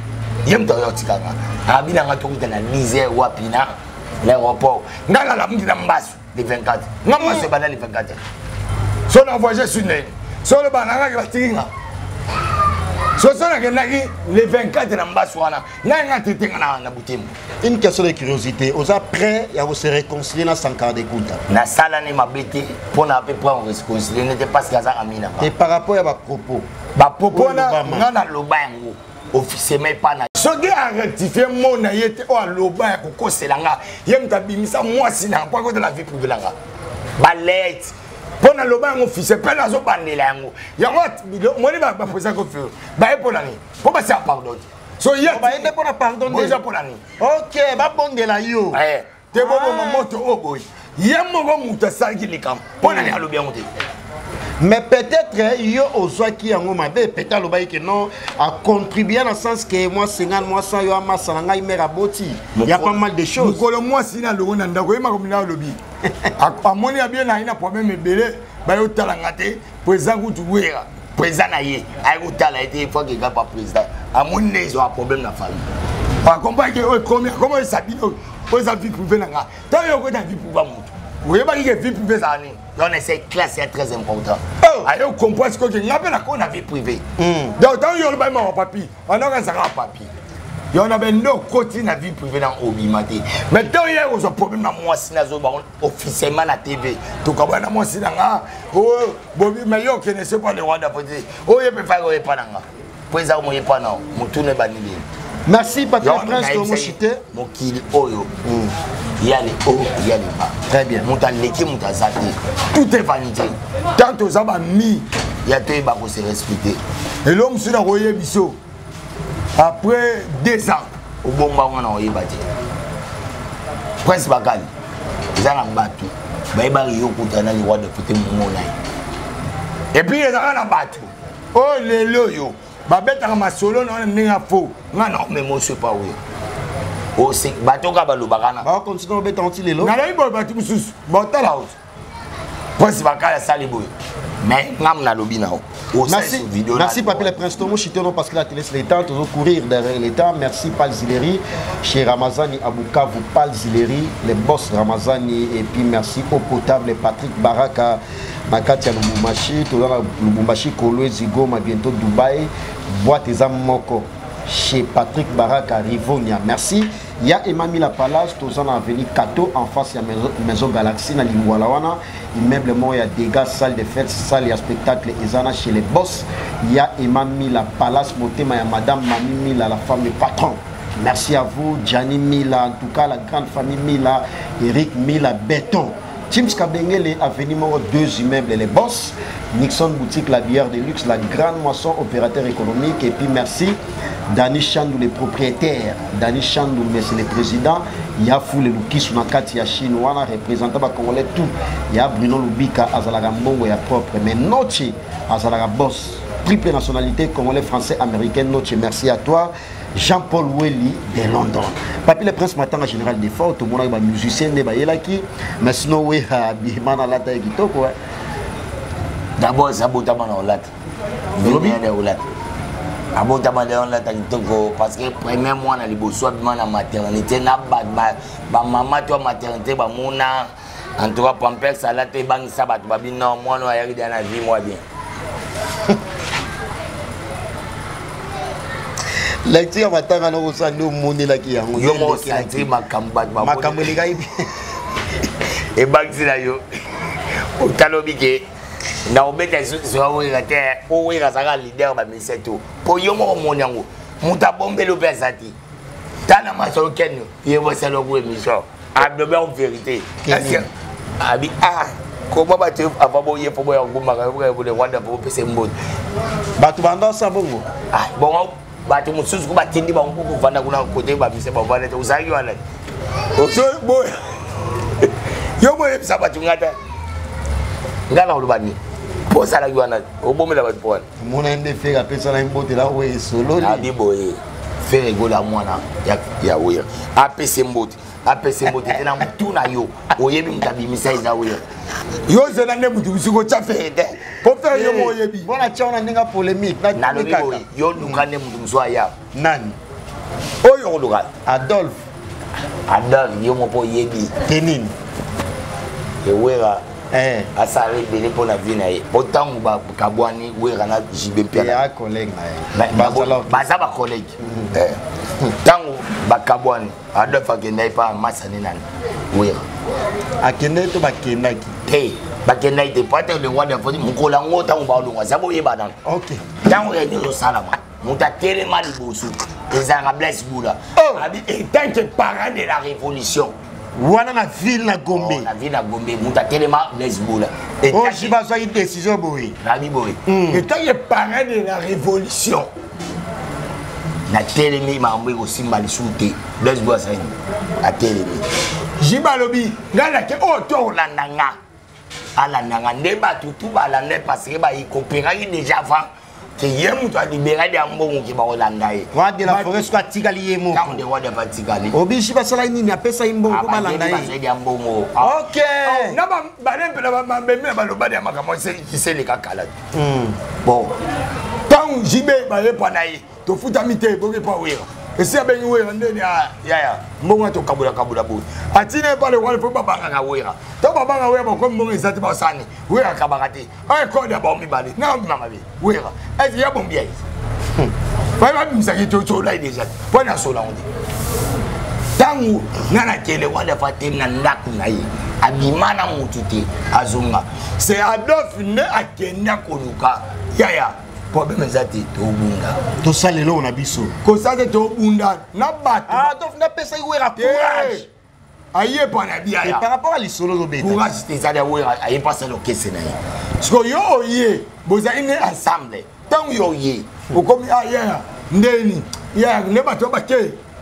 Ye moto ayo otikanga, abi nanga tokuta na 10 heures wapi? Na l'aéroport. Nga nalamuki na mbasu le 24, nga mbasu ebanda le 24. So na voyage su ndeni, so loba nangaki batiki nga, so nakendaki le 24 na mbasu wana, ngai nga traite nga na Butembo. Une question de curiosité: oza prêt ya kose réconcilier na Sankara de Kunta? Nasalani mabe te mpo na mpe prêt réconcilier nete, parce que aza ami na nga. Et par rapport ya bapropos? Bapropos wana, nga naloba yango officiellement epa na soki arectifie mo na ye te, oyo aloba ya kokosela nga, ye moto abimisa mwasi na mpo akota na vie privé na nga, balete mpo naloba yango officie mpe nazobandela yango. Yango omoni baprésident Kofi baye mpo na nini? Mpo basala pardon te. So ye baye nde mpo na pardon. Boza mpo na nini? Ok, babondela yo. Te, boboma moto oyo boye, ye moko moto asalaki likambo mpo nani alobi yango te. Mais peut-être yo ozwaki yango mabe. Peut-être alobaki ke non, acontribue na sens ke mwa 50, mwa 100, yo amasa na ngai mare aboti, ya pas mal de choses. Mokolo mwasi na longo na ndako, ye makambo na alobi, amoni abie na ye na problème ebele, bayotala nga te. Président kutu Wera, président na ye aye kotala ye te. Fois keka pa président amoni nde ezwaka problème na famille. Akomprendre ke oyo ekomi akoma oyesa bino, oyo eza vie privé na nga. Ntango yo okota vie privé ya motu, oyebaki ke vie privé ezala nini? Donc c'est classe ya très important. Aye ocomprendre sikoyo ke nga mpe nakona na vie privé. Donc ntango yo olobaki mama papi wana, ezalaka papi yo na bende okoti na vie privé na obima te. Mais ntango ye kozwa problème na mwasi, nazoba officiellement na TV, tokabwana na mwasi na nga oyo bobi. Mais yo okende se pa le Rwanda po te, oyo ye mpe faki oyepa na nga mpo ezaka moyepa na motuna ebandi. Merci, Patrick Prince Tomoshite. Mokili oyo ya le haut, ya le bas. Très bien. Moto aleki moto aza te, tout est vanité. Tant toza bami ya toyeba kose respecter. Elo mosusu na koyebi so après 2 ans. Obomba wana oyeba te. Prince Bakali eza na bato bayebaki yo kuta na liwa de kote mongo na ye. Et puis ezalaka na bato oyo lelo oyo babetaka masolo na wana ndenge ya fo. Nga na omema oso epa oyo bato kaka balobaka na bakontinue obeta nti lelo. Nalobi boye, bato mosusu botala oyo Prince Bakali asali boye, mais ngam nalobi na yo. Merci, merci Papy le Prince Tomo Chitono, parce que la télé c'est l'état, toujours courir derrière l'état. Merci Pal Zileri, chez Ramazani Abukavu, Pal Zileri, les boss Ramazani, et puis merci au potable Patrick Baraka, Makati à Lubumbashi, Tozana Lubumbashi, Kolwezi, Goma, bientôt Dubaï, boîte eza moko, chez Patrick Baraka, Rivonia. Merci. Il y a Emami La Palace, Tozana Avenue Kato, en face, il y a Maison, Maison Galaxy, na Lingwala wana. Immeuble moko ya dégâts, salle de fête, salle ya spectacle ezana chez les boss. Il y a Emami La Palace, motema ya madame Mami Mila, la femme du patron. Merci à vous, Gianni Mila, en tout cas la grande famille Mila, Eric Mila, Béton. James Kabengele, avenue moko, deux immeubles, les boss. Nixon Boutique, la bière de luxe, la grande moisson, opérateur économique. Et puis merci, Dani Chandou, le propriétaire. Dani Chandou, mais c'est le président. Yafou, le Lukisu, Nakati, ya Chine, wana, représentant ba Congolais, tout. Ya Bruno Lubika, Azalaga Mbongo, ya propre. Mais Noche, Azalaga boss. Triple nationalité, congolais, français, américain, Noche, merci à toi. Jean-Paul Welly de London. Papi le Prince Matanga, général d'effort, tout le monde a musicien, ne bayelaki, mais sinon oui, bimana lata kitoko. D'abord eza botama na olata. Olobi olata. Abotama de olata kitoko parce que premier mwana liboso abima na maternité na bamama to ya maternité bamona en tout cas pampers alata ebangisa bato babi non mwana oyo ayaki deya na vie mwa bien. Lecture ya matanga na kosala nde omonelaki yango. Yo moko osanti makambo bato makambo elekaki ebangisi na yo otalobi ke na obeta zoa wera te po wera azalaka leader bamusicien to po yo moko omoni yango moto abombeli mpe aza te tala masolo keni ye bosala ku émission alobi yango vérité abi ah koma bato avant boye mpo boya kogumbaka le rwanda mpo bopesa mbote bato banda osala bongo. Ah bongo bato mosusu ko batindi bango mpo kovanda kuna kote bamise bavanda te ozalaki wana ozoboya yo boyebisa bato nga te nga na koloba nini mpo ozalaki wana obomela bato mpo wana. Omona ye nde Ferre apesa na ye mbote na oyo esololi. Abi boye Ferre Gola mwana ya Wera apesi mbote, apesi mbote te na motu na yo oyebi moto abimisa eza Wera. Yo zela nde motu mosuku otya Ferre te po Ferre yo mo oyebi. Mpona tya wana ndenge polémique. Nalobi boye yo luka nde motu mosusu aya. Nani oyo okoluka? Adolphe. Adolphe yo moko oyebi. Te nini? Ewera asala ebele mpo na vie na ye po ntango bakabwani Wera na JB Mpiana baza bacollègue ntango bakabwani Adolphe akendaki mpa masani nani Wera. Akendaki to bakendaki? Te, bakendaki te po ate le roi de mokolo yango ntango balongwa aza boyebana ntango ya nini osalama moto atelema liboso ezalaka Blaise Bula abi etant que parent de la révolution. Wana na ville na Gombe. Oh, na ville na Gombe moto atelema Blaise Bula. Osi bazwaki décision boye. Nabi boye etant que parent de la révolution natelemi makambo ekosimba lisusu te. Blaise Bula asali atelemi. Jiba alobi ngai nake oyo to olanda nga alanda nga nde bato tu balanda parce que baikopéraki déjà avant ke ye moto alibérali ya mbongo ke bakolanda ye. Roi de la forêt soki atikali ye moko. Ntango de roi de atikali. Obisi basalaki nini? Apesaki mbongo mpo balanda ye. Bazweli ya mbongo. Ok. Na balempela bamemi na balobali ya makambo eseleka kala. Bon ntango jibe bayepa na ye tofutami te boki mpa Wera esi abengi Wera ndeni yaya mbongo wana tokabolakabola boye atina ye pale wana mpo babangaka Wera to babanga Wera bakomi mbongo eza te basani Wera akabaka te oyo ekode ya bango mibale na obima mabe Wera ese ya bombi ya ye baye babimisaki tolai deja mpo na solo yango te ntango nga nakende wana fa te na ndako na ye abima na motu te azonga c'est Adolphe nde akenda koluka yaya problème eza te tobunda. Tosala eloko na biso. Kosala te tobunda na bato. Adolphe nde apesaki Wera courage. Ayepa na biaya par rapport à lisolo ozobeta. Courage te ezali ya Wera ayepa asala okese na ye. Sikoyo yo oye bozali ne ensemble ntango yo oye okomi yaya ndeni yaya nde bato bake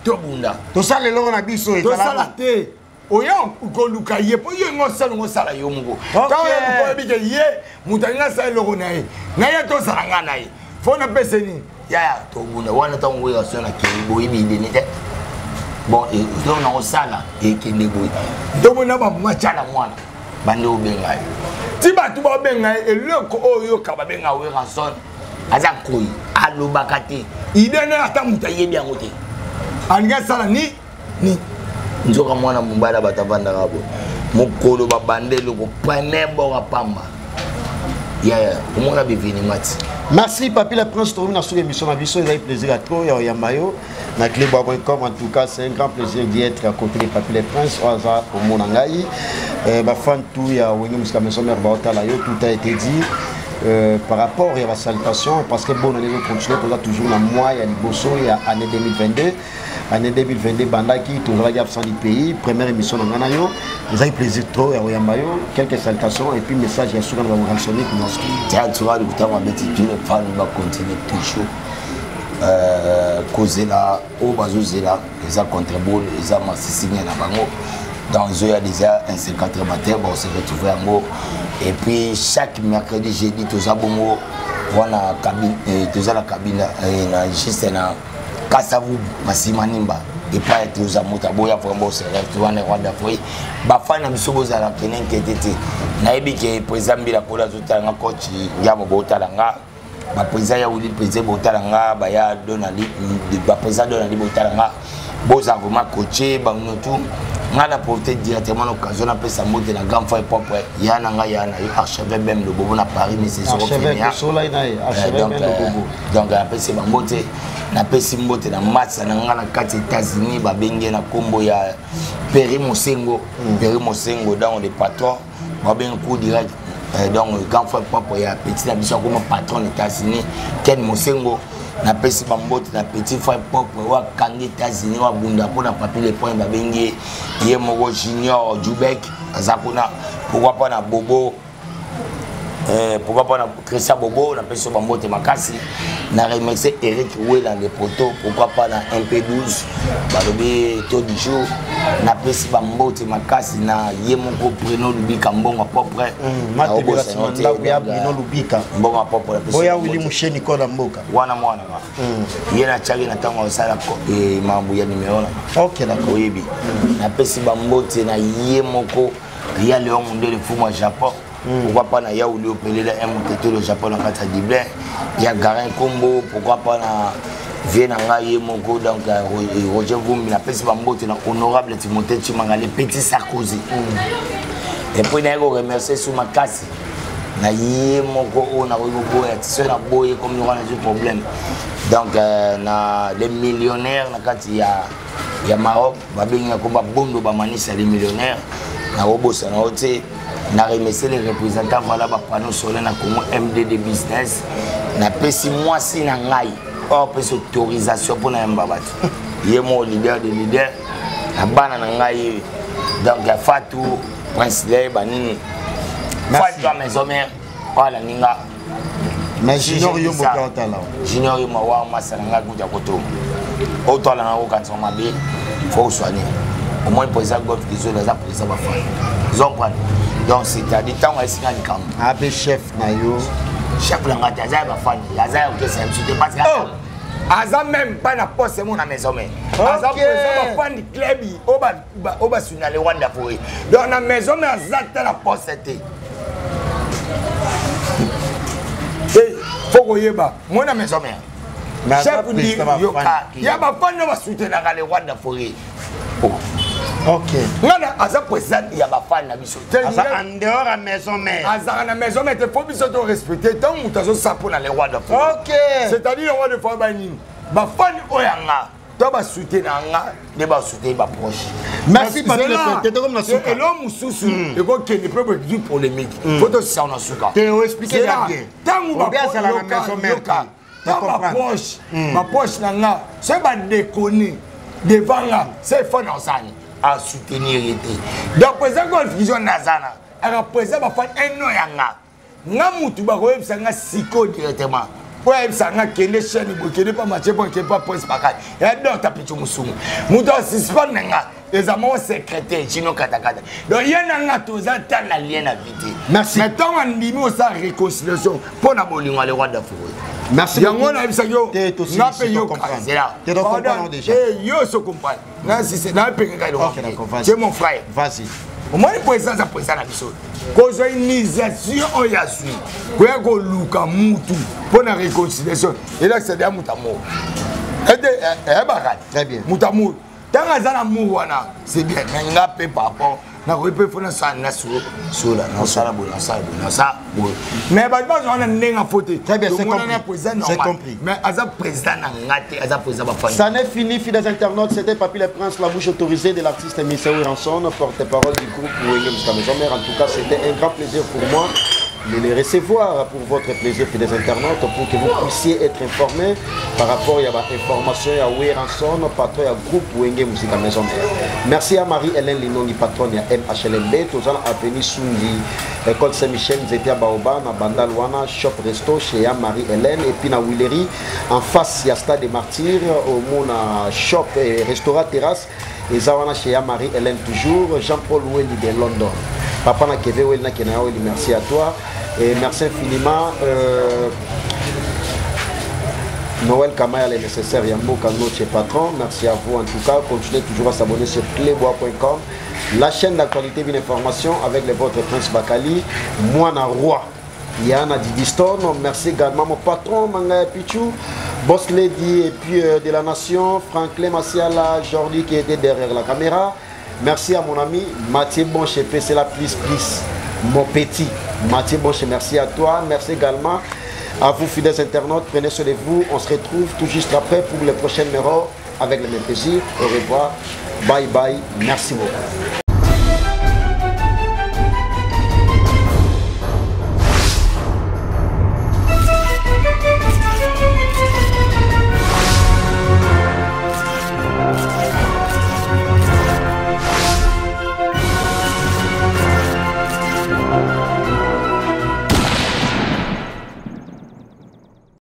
tobunda. Tosala eloko na biso. Tosala te oya koluka ye mpo ye ngo osala ngo osala yo moko ntango ye oyebi ke ye moto alingi asala eloko na ye na ye tosala nga na ye fo napesa nini. Yaya tobunda wana ntango Wera so nakei boyebi ideni te bon eloko na kosala ekende boye. Ndomona bamama tyala mwana bande obenga ye. Ti bato babenga ye eloko oyo oyoka babenga Werrason aza nkoi alobaka te ide ne ata moto ayebi yango te. Alingi asala ni ni nzoka mwana mobali bato avandaka boye mokolo babanda eloko premier bord apamba yaya omona bevenema ti. Merci Papi la Prince, tokomi na suka émission na biso. Ezali plaisir à trop ya oyamba yo na cleboa.com. En tout cas, c'est un grand plaisir d'y être à côté de Papi le Prince oyo aza komona ngai. Bafan tout ya Wenge Musica Maison Mère baotala yo. Tout a été dit par rapport ya basalutation parce que bonne année ezocontinue toza toujours na mois ya liboso ya année 2022. Année 2022 bandaki tozalaki absent du pays. Première émission na ngai na yo ezali plaisir trop ya koyamba yo. Quelques salutations et puis message ya suka na bamoransonique nyonso. Tiatuka lokuta mabe ti tous les fans bacontinue toujours kozela oyo bazozela eza contrebol eza masisigne na bango dans oyo déjà un 50 matin bakose retrouve yango. Et puis chaque mercredi, jeudi toza bongo wana cabine, toza na cabine na juste na Kasavubu Masimanimba. Epai ya toza moto aboya vraiment boserve wana rwanda foi bafani na biso bozala kene nkete te. Nayebi ke président Mbila Kolo azotala nga, coach Ngiamo botala nga, baprésident ya Wili président botala nga, baya Donali, baprésident Donali botala nga, bozala vraiment coaché bango tout. Nga na profite directement na occasion napesa mbote na grand frère propre ya na ngai, ya na ye, archevêque Bem Lobobo na Paris, mais donc napesi bambote, napesi mbote na matsa na ngai na kati États-Unis, babenge na nkombo ya Peri Mosengo. Peri Mosengo, donc le patron babenge coup direct, donc grand frère propre ya petit na biso akoma patron na États-Unis, Ken Mosengo. Napesi bambote na petit frère propre oyo akangi États-Unis, oyo abunda mpona Papi Le Point, babengi ye moko Junior Jubek, aza kuna. Pourquoi pas na Bobo, pourquoi pas na Christian Bobo, napesi yo bambote makasi. Na remercie Eric Weland de Poto, pourquoi pas na MP12 balobi to du jour. Napesi bambote makasi na ye moko Bruno Lubika, mbongo propre. Mbongo propre. Oya Wili Musheni kola mboka. Wana mwana nga ye natiaki na ntango asala mambo ya numero na. Ok, d'accord. Oyebi, napesi bambote na ye moko ya Léon Mundele, mfumu ya Japon. Pourquoi pas na Yaouli Opelela, un moteto le Japon na kati ya Dublin, ya Garin Kombo. Pourquoi pas na vie na ngai ye moko, donc Roger Vumbi. Napesi bambote na honorable Timothée Chimanga, le petit Sarkozy. Et puis naye koremercier su makasi na ye moko oyo nakoki koboya ti soki naboye comme lokola nazwi problème, donc na les millionnaires na kati ya Maroc, babengi na komba Bondo Bamanisa, les millionnaires, nakobosana yo te. Na remercier les représentants, voilà, bapanneau solaire na Congo, MDD Business. Napesi mwasi na ngai oyo apesi autorisation mpona yamba bato, ye moko leader de leader, na bana na ngai, donc ya Fatou, Prince Ley, banini, Fatou ya maison mère oyo alandi nga. Mais Junior Yombo mpe otala. Junior Yombo wa masa na ngai kuta koto oyo toala na kokanisa mabe, faut osoigne au moins président Golf Kizola aza président bafana, ozomprendre. Donc c'est-à-dire ntango ayesinga likambo ape chef na yo. Chef na ngai te, aza ya bafani, aza ya orchestre ya biso te, parce que aza même pas na poste mo na maison mère, aza président bafani club oyo basuna le Rwanda foye. Donc na maison mère aza te na poste te. Faut koyeba moi na maison mère chef ya bafani oyo basoutenaka le Rwanda forêt. Ok. Nga na aza président ya bafani na biso. Aza en dehors ya maison mère. Azalaka na maison mère te, faut biso to respecte ntango moto azosala mpo na le roi de forêt. Ok. C'est-à-dire le roi de forêt banini, bafani oyo ya nga to basoutenaka nga nde basoutenir baproche. Merci Papi na suka. Elo mosusu ekokende mpe boezwi polémique, faut tosisa na suka. Te oexplique bien. Ntango azala na maison mère te. Ntango baproche, baproche na nga soki badekoni devant nga, se fo na osani asoutenir ye te. Donc président Golf Vision nazana aka président bafani eno ya nga, nga mutu bakoyebisa nga sikoyo directement po ayebisa nga kende chaîne boye, kende pa Mathieu po kende pa Prince Bakali ya Docteur Pichu Musungu, moto asuspendre nga eza moko secrétaire Jino Katakata. Donc ye na nga toza ta na lien na vie te. Merci. Mais ntango andimi osala réconciliation mpo na bolingo ya le roi d'Afrique. Merci. Yango nayebisaki yo. Te nga mpe yoka Te yo so comprendre napengaka. Ok, d'accord, vas-y. C'est mon frère. Vas-y. Omoni président aza président na biso, kozwa initiation oyo azwi koya koluka mutu mpo na réconciliation elakisa deya moto amour ete eyebaka. Très bien. Moto amour, ntango aza na amour wana, c'est bien. Mais nga mpe par rapport nakoki mpe fo nasala na sola, nasala boye, nasala boye, nasala boye, mais bato bazwa wana ndenge afo te. Très bien, c'est Tomonana compris. président C'est normal. compris. Mais aza président na nga te, aza président bafani. Ça n'est fini, fidèles internautes. C'était Papy le Prince, la bouche autorisée de l'artiste Missaoui Ranson, porte-parole du groupe Wenge Musica Maison Mère. En tout cas, c'était un grand plaisir pour moi de les recevoir pour votre plaisir, fidèles internautes, pour que vous puissiez être informés par rapport à l'information à Werrason, patron à groupe Wenge Musica Maison Mère. Merci à Marie-Hélène Linongi, patronne à MHLMB, Tozana Avenue Sungi, École Saint-Michel, Nzetia Baoba, na Bandal Wana, Shop Resto, chez Marie-Hélène, et puis na Willery, en face, il y a Stade des Martyrs, au Mona Shop et Restaurant Terrasse, et Zawana chez Marie-Hélène toujours, Jean-Paul Welly de London. Papa na Keve Welly na Kenaya Welly, merci à toi. Et merci infiniment. Noël Kamaya, les nécessaires, Yambo Kano, patron. Merci à vous en tout cas. Continuez toujours à s'abonner sur cleboa.com, la chaîne d'actualité et d'information avec les vôtres Prince Bakali, Moana Roi. Yana Didi Stone, merci également mon patron Mangaya Pichou, Boss Lady et puis de la Nation, Franklin Massiala, Jordi qui était derrière la caméra. Merci à mon ami Mathieu Bonche, c'est la plus plus, mon petit Mathieu Bonche, merci à toi. Merci également à vous fidèles internautes, prenez soin de vous. On se retrouve tout juste après pour le prochain numéro avec le même plaisir. Au revoir, bye bye, merci beaucoup.